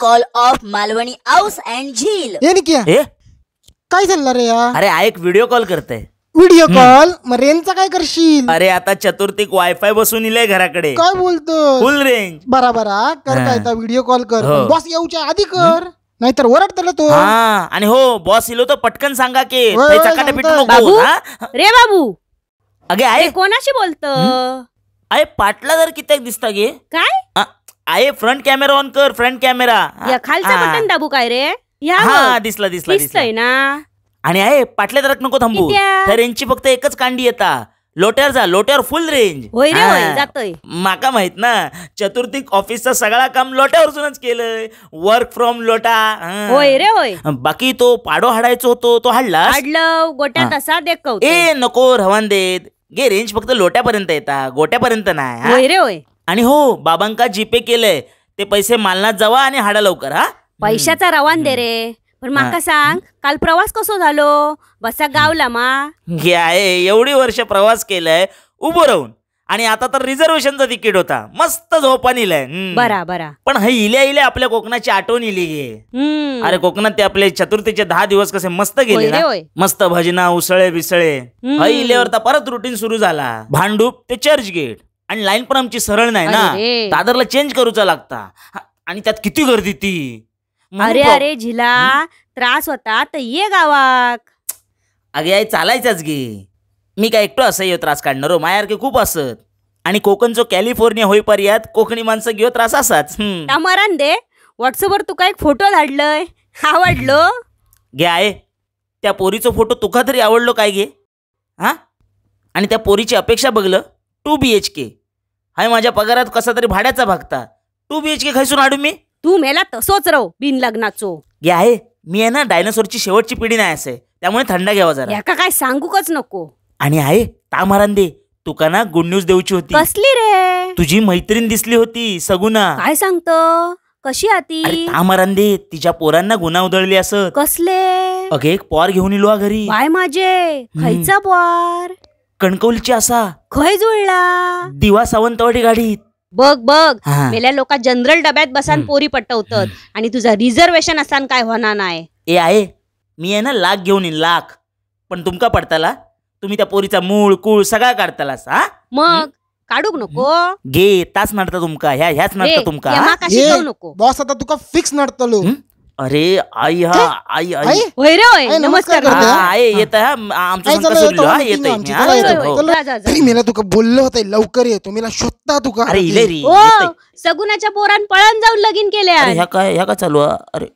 call of Malvani house and झील. हे निकिया, ए काय झालं रे या? अरे ऐक, व्हिडिओ कॉल करते. Video call? मग रेंजचा काय करशील? अरे आता चतुर्थीक वायफाय बसून इलंय घराकडे. काय बोलतो? फुल रेंज. बरा बरा कर, काय तर व्हिडिओ कॉल कर, हो. बॉस येऊच्या आधी कर, नाहीतर ओरडतलं तो. हा आणि हो, बॉस इलो तर पटकन सांगा की होय, थंय होय, चकाटे पिटू सांगतोय. नको. बाबू हा? रे बाबू, अगे हे आहे कोणाशी बोलत? आहे पाटला जर कित्याक दिसता गे? काय? आहे फ्रंट कॅमेरा ऑन कर, फ्रंट कॅमेरा. या खालचा बटन दाबू काय रे? या हा बघ, दिसला दिसला दिसला. दिसतंय ना? आणि आहे पाटल्या दरात नको थांबू, कित्या? त्या रेंजची फक्त एकच कांडी येता. लोट्यावर जा, लोट्यावर फुल रेंज. होय रे होय, जातोय. माका माहित ना, चतुर्थीक ऑफिसचा सगळा काम लोट्यावरसूनच केलंय. वर्क फ्रॉम लोटा. हा. होय रे होय. बाकी तो पाडो हाडायचो होतो तो हाडला? हाडलं गोट्यात असा देखवतो. ए नको रवान देत गे, रेंज फक्त लोट्यापर्यंत येता, गोट्यापर्यंत नाही. हा? होय रे होय. आणि हो, बाबांका जीपे केलंय, ते पैसे मालनात जावा आणि हाडा लवकर. हा पैशाचा रवान दे रे. पण माका सांग, काल प्रवास कसो झालो? बसा गावला मा? घे आहे, एवढी वर्ष प्रवास केलाय उभं राहून, आणि आता तर रिझर्वेशनचा तिकीट होता, मस्त झोपा नेलाय. बरा बरा. पण हे इल्या इल्या आपल्या कोकणाची आठवण इली गे. अरे कोकणात ते आपले चतुर्थीचे 10 दिवस कसे मस्त गेले होय रे ना, होय. मस्त भजना उसळे बिसळे. हय इल्यावर तर परत रुटीन सुरू झाला, भांडूप ते चर्च गेट, आणि लाईन पण आमची सरळ नाही ना, अरे. दादरला चेंज करूचा लागता, आणि त्यात किती गर्दी ती. अरे अरे झिला, त्रास होता तर ये गावाक. अगे आई चालायचाच गे, मी काय एकटो असं त्रास काढणार हो, माझ्यासारखे खूप असत. आणि कोकणचो कॅलिफोर्निया होईपर्यंत कोकणी माणसं घेऊ त्रास असाच. तामरान दे, व्हॉट्सअपवर तुका एक फोटो धाडलंय, आवडलो? गे आहे, त्या पोरीचो फोटो तुका तरी आवडलो काय गे? हा, आणि त्या पोरीची अपेक्षा बघलं, 2 BHK. हाय माझ्या पगारात कसा तरी भाड्याचा भागता, 2 BHK खायसून हाडू मी? तू मेला तसोच राव बिन लग्नाचो. गे आहे, मी आहे ना डायनासोरची शेवटची पिढी नाही असे, त्यामुळे थंडा घ्यावा जरा. याका काय सांगूकच नको. आणि आहे तामरान दे, तुका ना गुड न्यूज देऊची होती. कसली रे? तुझी मैत्रीण दिसली होती सगुना. काय सांगतो? कशी आती? अरे तामरान दे, तिच्या पोरांना गुन्हा उधळली असत. कसले? अगे एक पोर घेऊन इलो घरी. बाय माझे, खयचा पोर? कणकवलीची असा. खय जुळला? दिवा सावंतवाडी गाडीत. बघ बघ, मेल्या लोका जनरल डब्यात बसान पोरी पटवतात, आणि तुझा रिझर्वेशन असान काय होणार नाही. ए आहे, मी आहे ना लाख घेऊन येईन, लाख. पण तुमका पडताला, तुम्ही त्या पोरीचा मूळ कुळ सगळा काढतालास. हा मग काढूक नको गे, ताच नडता तुमका, ह्या ह्याच नडता तुमका. शिकवू नको बॉस, आता तुका फिक्स नडतलो. अरे आई हा आई आई होय रे होय, नमस्कार. आहे येत मेला तुका बोललो होतं लवकर ये, तुम्ही शोधता तुका. अरे इले रे, सगुणाच्या पोरान पळून जाऊन लगीन केले. ह्या काय ह्या काय चालू? अरे